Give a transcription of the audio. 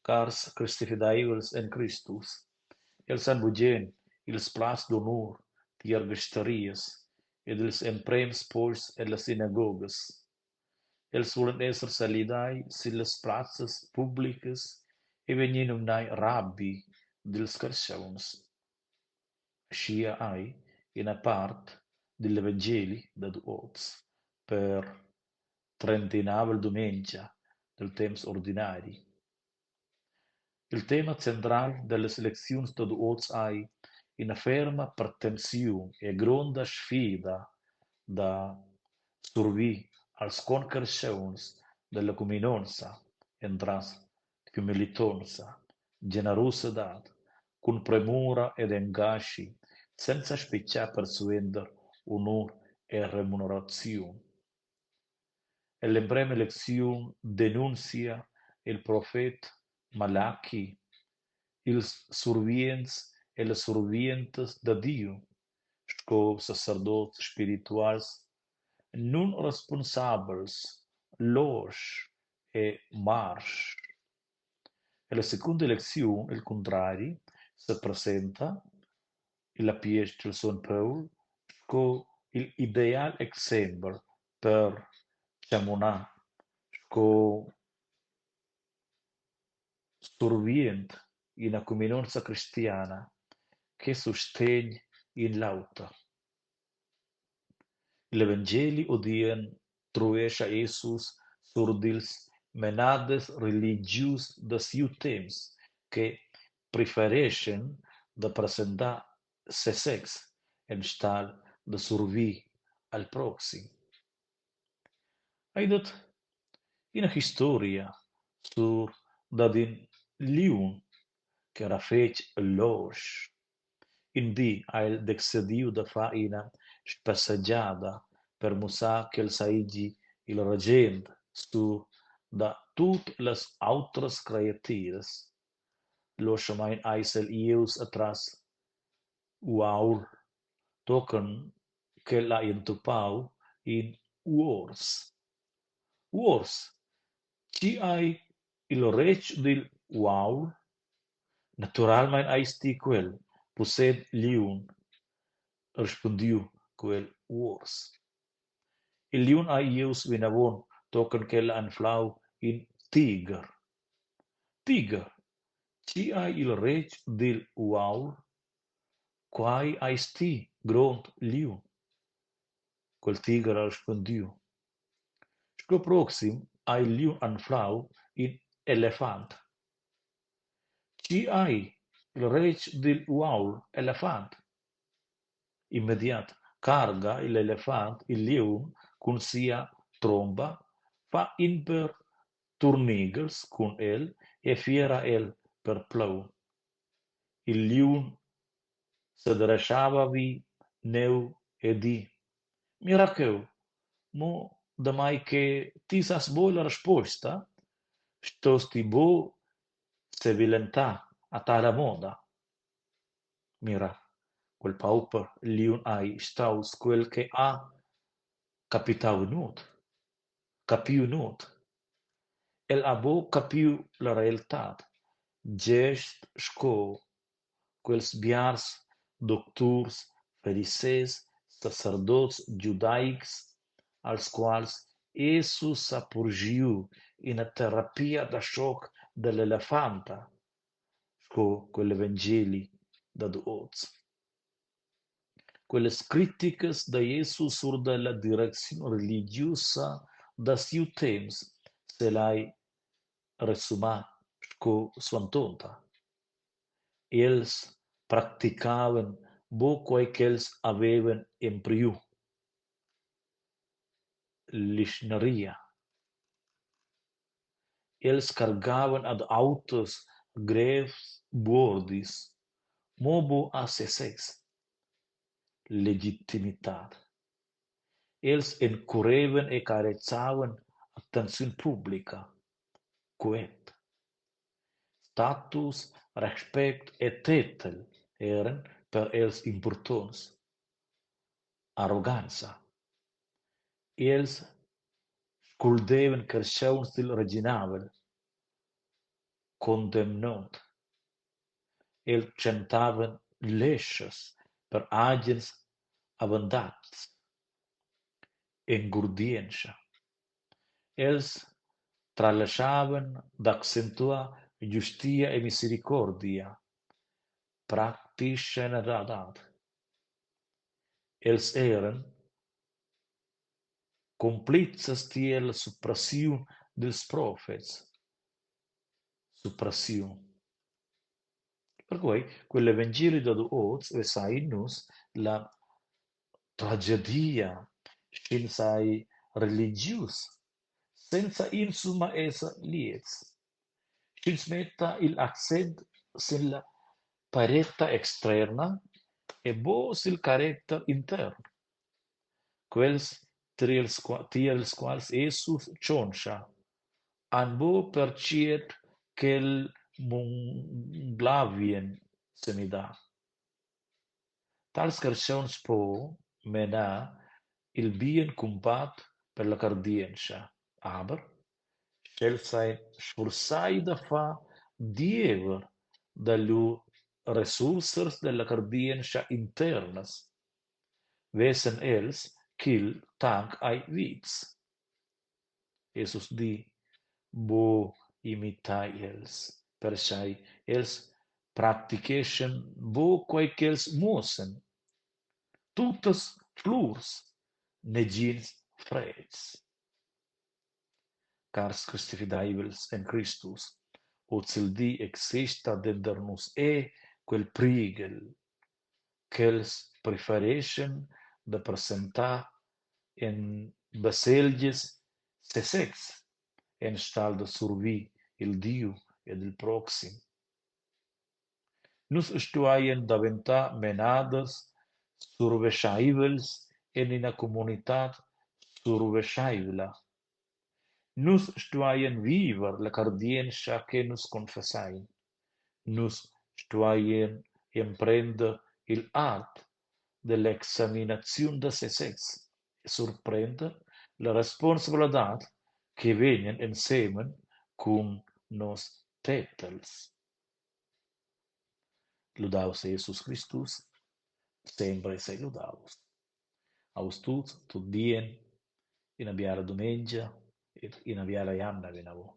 Cars cristifideivels en Cristus, els han bugen ils plazs d'honur tier gastarias ed ils emprems posts ellas sinagogas. Els vulan esser salidai sillas plazzas publicas e vegnir numnai rabbi dils carstgauns. Aschia ei ina part digl evangeli dad oz per trentinavel dumengia dil temps ordinari. Il tema central dallas lecziuns dad oz ei ina ferma pretensiun e gronda sfida da survir als concarstgauns dalla cuminonza entras humilitonza, generusadad, cun premura ed engaschi senza spitgar persuenter honur e remuneraziun. Ell'emprema lecziun denunzia il profet Malachi ils survients e las survientas da Diu sco sacerdots spirituals nunresponsabels, loschs e marschs. Ella secunda lecziun, il cuntrari, sepresenta igl apiestel sogn Paul sco igl ideal exempel per chamonar sco survient ina cuminonza cristiana che sustegn in l'auter. Igl evangeli odiern truescha Jesus sur dils menaders religius da siu temps che prefereschan da presentar sesezs enstagl da survir al proxim. Ei dat ina historia sur dad in liun ch'era fetg losch. In di ha el decidiu da far ina spassegiada per mussar ch'el seigi il regent sur da tut las autras creatiras. Loschamein eis el ius atras uaul tochen ch'el ha entupau in uors. Uors, tgi ei il retg digl uaul? Naturalmein eis ti quel, pussent liun, rispundiu quel uors. Il liun ei ius vinavon tochen ch'el ha anflau in tigher. Tigher, tgi ei il retg digl uaul? Quei eis ti, grond liun. Quel tigher ha rispundiu. Sco proxim ha il liun anflau in elefant. Tgi ei il retg digl uaul elefant? Immediat carga igl elefant il liun cun sia tromba, fa in per turnigls cun el e fiera el per plaun. Il liun sederschava vi neu e di: «Mira cheu, mo damai che ti sas buca la risposta, stos ti buca sevilentar a tala moda.» Mira, quel pauper liun ei staus quel che ha capitau nuot, capiu nuot. El ha buca capiu la realitad, gest sco quels biars docturs, farisers, sacerdots giudaics, als quals Jesus ha purschiu ina terapia da schoc dall'elefanta, sco quel evangeli dad oz. Quellas criticas da Jesus sur dalla direcziun religiusa da siu temps selai resumar sco suandonta: Els practicavan buc quei ch'els havevan empriu. Lischneria. Els cargavan ad auters grevs buordis, mo buc a sesezs. Legitimitad. Els encurevan e carezavan attenziun publica. Quet. Status, respect e tetel eran per els impurtonts. Arroganza. Els sculdevan carstgauns dil reginavel. condemnont. Els tschentavan leschas per agens avantatgs. Engurdientscha. Els tralaschavan d'accentuar giustia e misericordia, praktischnadad. Els eran cumplizas tier la suppressiun dils profets. Suppressiun. Perquei quel evangeli dad oz vesein nus la tragedia sch'ins ei religius senza insumma esser gliez. Sch'ins metta igl accent sin la pareta externa e buc sil caracter intern. Quels tiels quals Jesus tschontscha han buc pertschiert ch'el munglavien semidar. Tals carstgauns pon menar il bien cumbat per la cardientscha, aber sch'els ein sfurzai da far diever da lur resursas dalla cardientscha internas, vesan els ch'il tanc ei vits. Jesus di: Buc imitai els, pertgei els practicheschan buc quei ch'els muossan. Tuttas flurs, negins fretgs. Cars cristifideivels en Cristus, ozildi exista denter nus è quel prighel ch'els prefereschan da presentar en baselgias sesezs enstagl da survir il Diu ed il proxim. Nus stuein daventar menaders survescheivels en ina communitad survescheivla. Nus stuein viver la cardientscha che nus confessein. Nus stuein emprender igl art dall'examinaziun da sesez e surprender la responsabladad che vegn ensemen cun nos tetels. Ludaus sei Jesus Cristus, sempre sei ludaus. A vus tuts, tut bien, ina biala dumengia ed ina biala jamna vinavon.